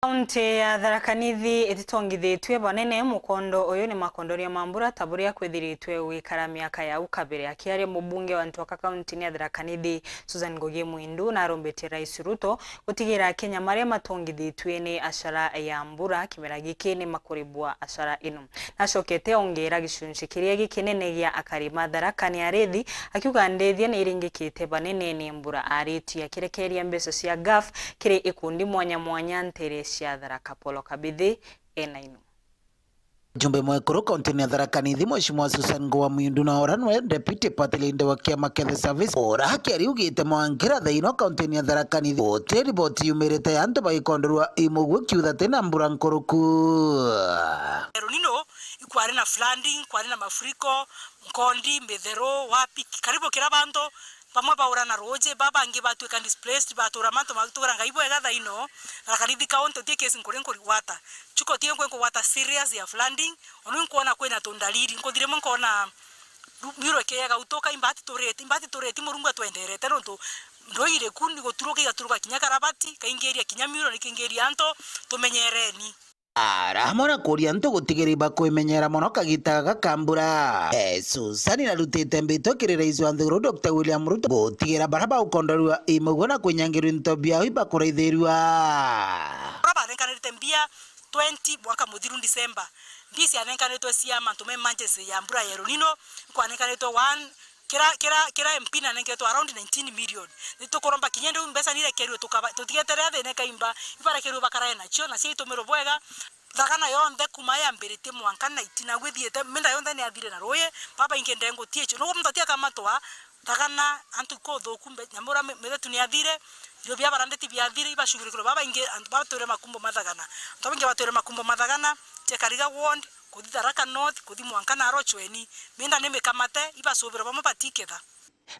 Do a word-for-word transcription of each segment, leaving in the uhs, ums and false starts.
Kaunti ya Tharaka Nithi ititongithitue banene mukondo uyu ni makondoria ma mbura ta buria kwithiritwe gwikara miaka ya au kabere. Akiaria mubunge wa Ntwaka kaunti-ini ya Tharaka Nithi, Susan Ngugi Mwindu, narombetie Rais Ruto gutigira Akenya maria matongithitue ni acara ya mbura kimera giki ni makuribwa acara ino. Nacokete ongeera gicunci kiria gikinene gia akari ma Tharaka ni arithi, akiuga ndithia ni iringikite banene ni mbura aritie akirekeria mbeca cia gaf kiri ikundi mwanya mwanya ntere cia Tharaka. Polo Kabithi ena ino. Mjumbe mwekuru kaunti-ini ya Tharaka Nithi, Mheshimiwa Susan Ngugi wa Mwindu na ora nwe Deputy Party Leader wa kiama kia The Service, ora akiaria augite mwankira thaino kaunti-ini ya Tharaka Nithi guti riboti yumirite ya antu bagikonderwa imugu kiutha tina mbura nkuruku. El Nino ikwari na flooding, kwari na mafuriko, Nkondi, Mithero, wapi, karibu kira bantu, bamwe baura na ruuji, babangi batuika displaced, batura mantu magitugira Ngai bwega thaino. Tharaka Nithi County uti case nkuri nkugwata. Chuka uti nkuri nkugwata serious ya flooding, onu nkwona kwina tundalili, nkuthi rimwe nkona ru-, miuro ikiega utuka, imbati turiti, imbati turiti, Murungu atwenderete nontu ndwiri ku ni guturuka igaturuka kinya karabati, kaingiria kinya miuro, nikingiria antu, tumenyereni. Aramwe na kuria antu gutigira ibakwimenyera mono kagita gaka ka mbura. Eh, Susan narutite mbitwa kiri rais wa nthiguru Doctor William Ruto gutigira baria bagukonderua imugu na kwinyangirua into biao ibakuraithirua. Baria banenkanirite mbia twenty mwaka muthiru December, mbia cianenkanitwe cia mantu ma emergency ya mbura ya El Nino, nkwanenkanitwe one Kira, kira, kira M P nanengetwe around nineteen million. Nitukuromba kinya riu mbeca nirekerue tukaba, tutigeterera thina ikaimba, ibarekerue bakarae nacio, na ciaitumirwe bwega. Thagana yonthe kuma yambiritie mwanka na itina gwithiite, minda yonthe ni athire na ruuyi, babaingi ndengu tiecio. Nugu muntu atiakamatwa, Thagana, antu ikuthuku, mbe-, nyamura mi-, mithetu ni athire, irio bia barandeti biathire, ibacugurikirwe babaingi, antu batwire makumbo ma Thagana. Antu babaingi batwire makumbo ma Thagana, cia Kariga ward, kuthi Tharaka North, kuthi mwanka naro Chweni, minda ni mikamate, ibacubirwe bamwe batiketha.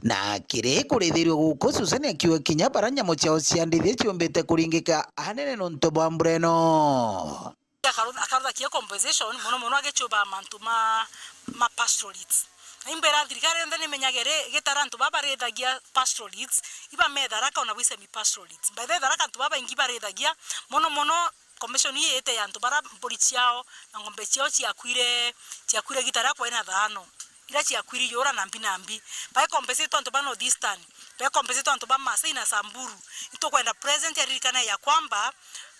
Na kiri kurithirio guku, Susan akiuga kinya bara nyamu ciao cia ndithi ciumbite kuringika anene nontu bwa mbura ino. Akarutha-, akaruthakia compensation, mono mono agichuba mantu ma, ma pastoralists. Na imbera thirikari yonthe nimenyage ri, gitara antu baba barithagia pastoralists, iba me Tharaka ona bwi semi pastoralists. By the way, Tharaka antu baba baingi barithagia, mono mono Commission ii iite ya antu bara mburi ciao na ng'ombe ciao ciakwire, ciakwire gita riria kwai na thaano, iria ciakwire iyura na mbi na mbi. Bae compensate antu ba North Eastern, bae compensate antu ba Maasai na Samburu. Itukwenda president aririkane ya kwamba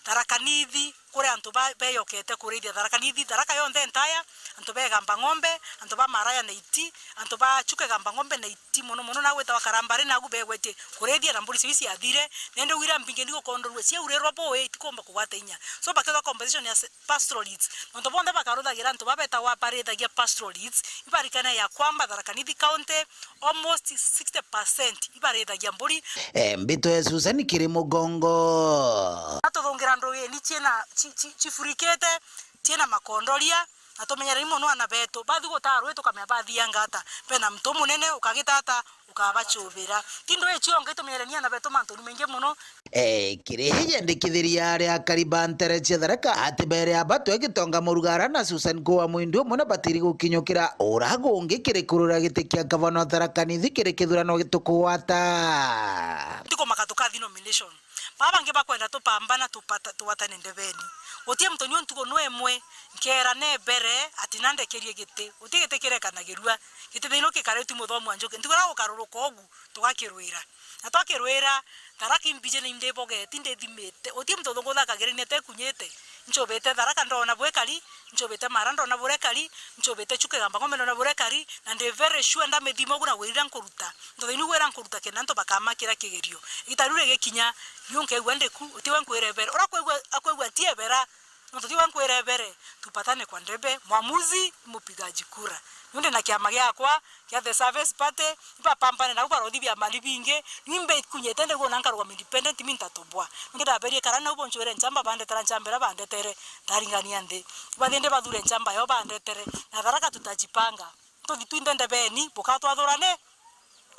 Tharaka Nithi kuri antu ba, beyokete kurithia Tharaka Nithi, Tharaka yonthe entire, antu begamba ng'ombe, antu ba Maraya na iti, antu ba Chuka egamba ng'ombe na iti. Ti mono mono nagwitawa Karambari, nagu begwetie kurithia na mburi ciu ciathire, nende wira mbingi nigukondorua ciaurirwa bui, itikumba kugwata inya. So bakethwa compensation ya se-, pastoralists. Nontu bonthe bakaruthagira antu babetagwa barithagia pastoralists, ibarikane ya kwamba Tharaka Nithi County, almost sixty percent ibarithagia mburi. Eh, mbito ya Susan kiri mugongo. Natuthungira ndugini ciina, ci-, ci-, cifurikite, ciina makondoria, na tumenyereri mono ana betu. Bathi gutarwi tukamenya bathianga ata. Bena mtu munene ukagita ata, ukabachubira. Ti ndwi cionga itumenyereni ana betu mantuni maingi mono. Eh, kiri yendikithiria aria akari ba ntere cia Tharaka ati bere abatwe Gitonga Murugara na Susan Ngugi wa Mwindu umwe na batiri gukinyukira ura gungi kiri kurura giti kia gavana wa Tharaka Nithi kiri kithurano gitukugwata. Tikumaka tukathi nomination. Baba bangi bakwenda tupambana tupata, tuwatane ndebeni. Guti muntu ni untugo nwe emwe, nkera nebere ati nandekerie giti. Guti giti kirekanagirua. Giti thiini kikaritue muthomi wa njuki. Ntigura gukaruruka ugu, tugakirwira. Na twakirwira, Tharaka imbiji na indibogeti, ndithimite. Guti muntu thunguthakagiria ni atekunyite. Nchubite Tharaka ndona bwekari, nchubite Mara ndona burekari, nchubite Chuka egamba ng'ombe ndona burekari, na ndi very sure ndamithima ugu na gwira nkuruta. Nontu thaini gwira nkuruta kenda antu bakamakira kigerio. Igita riu rigikinya, niu nkeigua ndiku, utiwe nkwira ebere. Ura akwigua, akwigua ti ebera, nontu tiwe nkwira ebere. Tupatane kwa ndebe, mwamuzi ni mupigaji kura. Niu ndi na kiama giakwa, kia The Service Party, ibapambane nau barothi biama ni bingi, ni mbikunyite ndiguo na nkarugama independent, mi ntatoboa. Nontu ndaberie kara nau bonchwire nchamba, bandetera nchamba iria bandetere, ndaringania nthi. Ibathie ndi bathure nchamba yo bandetere, na Tharaka tutajipanga. Tuthi twinthe ndebeni, bukatwathurane.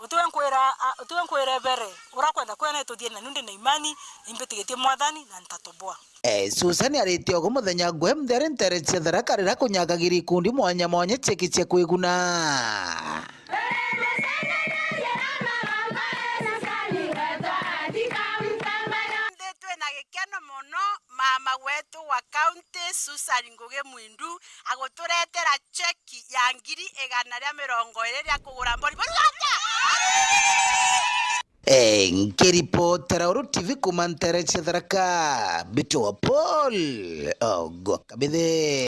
Utiwe nkwira, a, utiwe nkwira ebere, ura kwenda kwena tuthie na niu ndi na imani, imbitigitie Mwathani na ntatoboa. Eh, Susan aritie ugu muthenya gwe mtheri ntere cia Tharaka riria kunyagagira ikundi mwanya mwanya cieki cia kwiguna. Ndi twina gikeno mono, mama Susan Ngugi Mwindu aguturetera cheki ya ngiri igana ria mirongo iri ria kugura mbori. Mbori gwata? Eh, nkiripotera Uru T V kuma ntere cia Tharaka, mbitwa Paul Ogwa Kabithe.